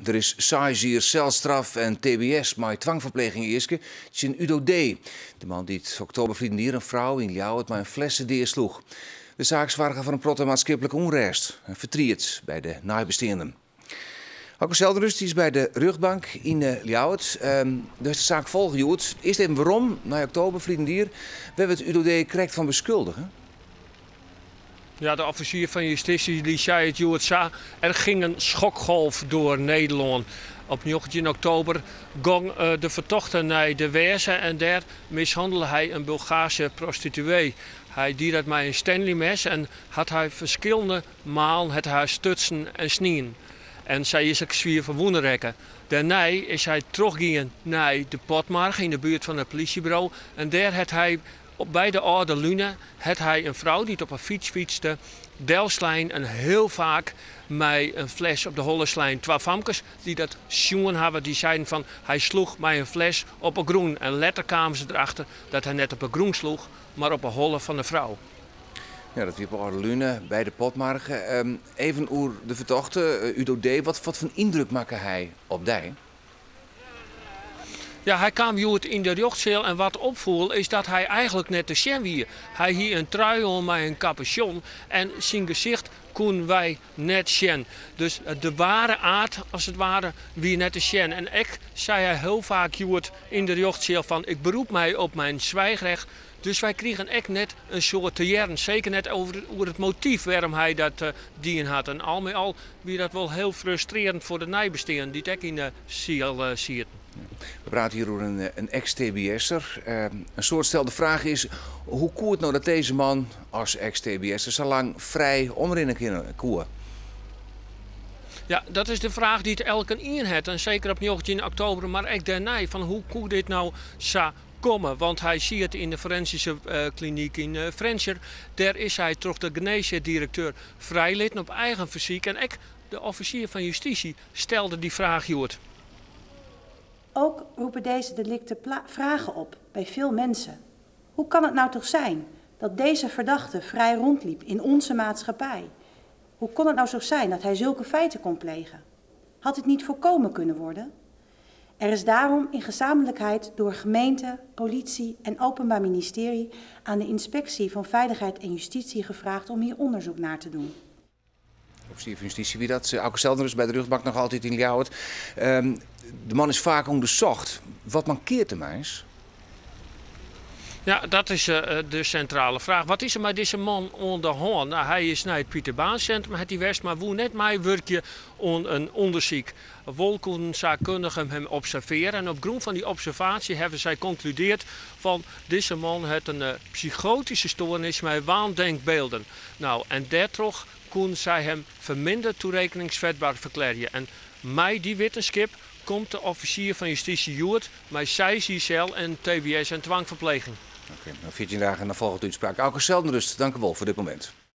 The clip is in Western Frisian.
Der is 6 jier selstraf en tbs mei twangferpleging easke tsjin Udo D. De man dy't oktober ferline jier in frou yn Ljouwert mei in flesse deasloech. De saak soarge foar in protte maatskiplike ûnrêst en fertriet by de neibesteanden. Auke Zeldenrust is by de rjochtbank yn Ljouwert. Do hast de saak folge hjoed. Earst even werom nei oktober ferline jier. Wêr wurdt Udo D. krekt fan beskuldige? Ja, de offisier fan justysje dy sei it hjoed sa. Er ging in schokgolf door Nederlân. Op 19 oktober gong de fertochte nei de Weaze en dêr mishannele hy in Bulgaarse prostituee. Hy die dat mei in Stanley-mes en hat hy ferskillende malen hat har stutsen en snien. En sy is ek swier ferwûne rekke. Dêrnei is hy trochgien nei de Potmarge yn de buert fan it plysjeburo en dêr hat hy by de âlde Lune hat hy in frou dy't op 'e fyts fytste delslein en hiel faak mei in fles op de holle slein. Twa famkes dy't dat sjoen hawwe, dy seiden fan hy sloech mei in fles op 'e grûn en letter kamen se derachter dat hy net op 'e grûn sloech, mar op 'e holle fan de frou. Ja, dat wie op Alde Lune by de Potmarge. Even oer de fertochte, Udo D. Wat foar yndruk makke hy op dy? Ja, hy kaam hjoed yn de rjochtseal en wat opfoel is dat hy eigenlik net te sjen wie. Hy hie in trui oan mei in kapusjon en syn gesicht koenen wy net sjen. Dus de ware aard, as it ware, wie net te sjen. En ek sei hy hiel faak hjoed yn de rjochtseal fan ik beroep my op myn swijchrecht. Dus wy krigen ek net in soad te hearren, seker net oer it motyf wêrom hy dat dien hat. En al mei al wie dat wol hiel frustrearjend foar de neibesteanden dy't ek yn de seal sieten. We prate hjir oer in ex-TBS'er. In soad stelde fraach is, hoe koe it no dat dizze man as ex-TBS'er sa lang frij omrinne koe? Ja, dat is de fraach dy't elkenien hat. En seker op 19 oktober, mar ek dêrnei. Fan hoe koe dit no sa komme? Want hy siet yn de forensyske klinyk yn Frjentsjer. Dêr is hy troch de genêshear-direkteur frijlitten op eigen fersyk. En ek de offisier fan justysje stelde dy fraach hjoed. Ook roepen deze delicten vragen op bij veel mensen. Hoe kan het nou toch zijn dat deze verdachte vrij rondliep in onze maatschappij? Hoe kon het nou zo zijn dat hij zulke feiten kon plegen? Had het niet voorkomen kunnen worden? Er is daarom in gezamenlijkheid door gemeente, politie en Openbaar Ministerie aan de Inspectie van Veiligheid en Justitie gevraagd om hier onderzoek naar te doen. Offisier fan Justysje wie dat. Auke Zeldenrust by de rjochtbank noch altyd yn Ljouwert. De man is faak ûndersocht. Wat mankearret him eins? Ja, dat is de sintrale fraach. Wat is der mei dizze man oan de hân? Nou, hy is nei it Pieter Baan Sintrum hat hy west, mar woe net meiwurkje oan in ûndersyk. Wol koenen saakkundigen him observearje en op grûn fan dy observaasje hawwe sy konkludeard fan dizze man hat in psychotyske stoarnis mei waandenkbylden. Nou, en dêrtroch koenen sy him fermindere toerekeningsfetber ferklearje. En mei dy wittenskip komt de offisier fan justysje hjoed mei 6 jier sel en tbs en twangferpleging. Oké, no 14 dagen dan folget de útspraak. Auke Zeldenrust, dankewol foar dit momint.